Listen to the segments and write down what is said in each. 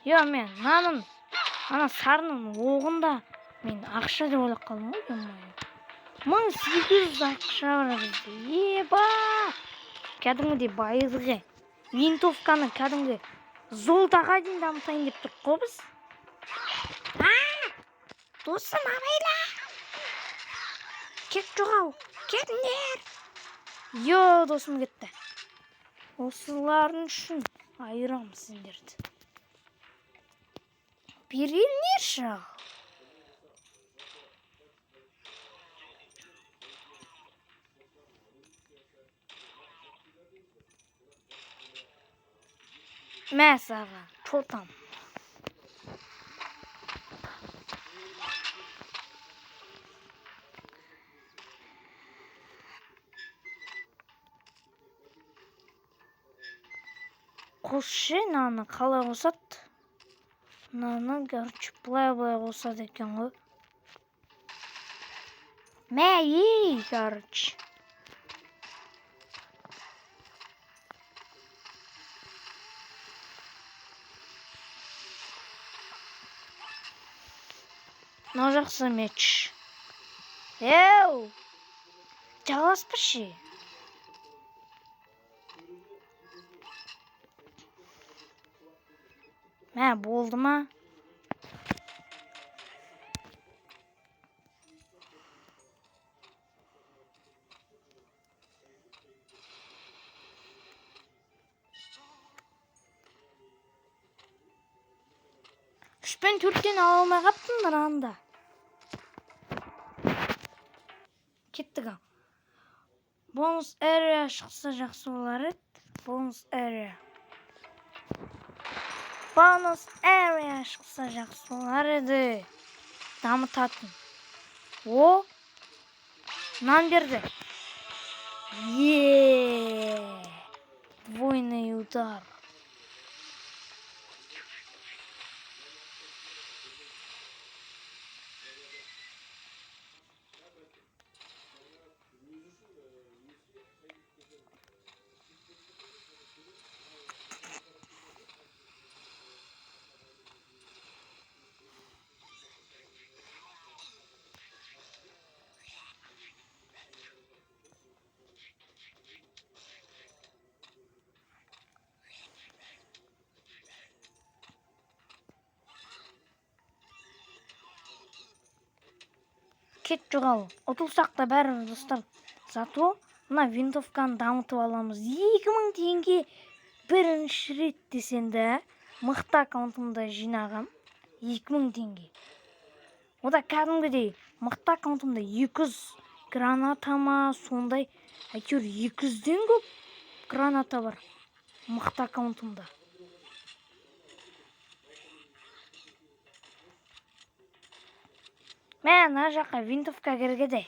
Йо, мен мынаның, ана сарының оғын да мен ақша деп ойлап қалдым ғой, ё-моё. 1800 ақша бар бізде. Еба! Кәдімгідей байыдық е. Винтовканы кәдімгі золотоға дейін дамытайын деп тұрық қой біз. А! Досым, абайла! Кет, жоғал! Кетіңдер! Йо, досым кетті. Осылардың үшін айырамын сендерді. Беріңдерші ал. Мә саған, чотам. Қосшы, мынаны қалай қосады? Мынаны, короче, былай-былай қосады екен ғой. Мә, ей, короче. Мынау жақсы меч. Еу! Жаласпашы. Мә, болды ма? Үш пен төрттен ала алмай қаптыңдар анда. Кеттік ал. Бонус area шықса жақсы болар еді. Бонус area. Бонус area шықса жақсы болар еді. Дамытатын. О! Нан берді. Е! Двойной удар. Кет, жоғал. Ұтылсақ та бәрібір, достар. Зато мына винтовканы дамытып аламыз. 2000 теңге бірінші рет десең де, мықты аккаунтымда жинағам 2000 теңге. Ода кәдімгідей мықты аккаунтымда 200 граната ма, сондай, әйтеуір 200-ден көп граната бар мықты аккаунтымда. Мә, мына жаққа винтовка керек еді.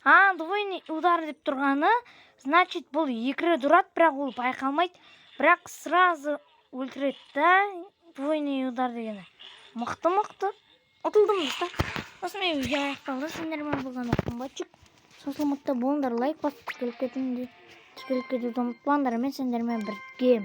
А, двойной удар деп тұрғаны, значит, бұл екі рет ұрады, бірақ ол байқалмайды. Бірақ сразу өлтіреді да, двойной удар дегені. Мықты-мықты. Ұтылдым, достар. Осымен видео аяқталды. Сендермен болған Оқымбатчик. Сау болыңдар, лайк басып, тіркеліп кетуді ұмытпаңдар. Мен сендермен біргемін.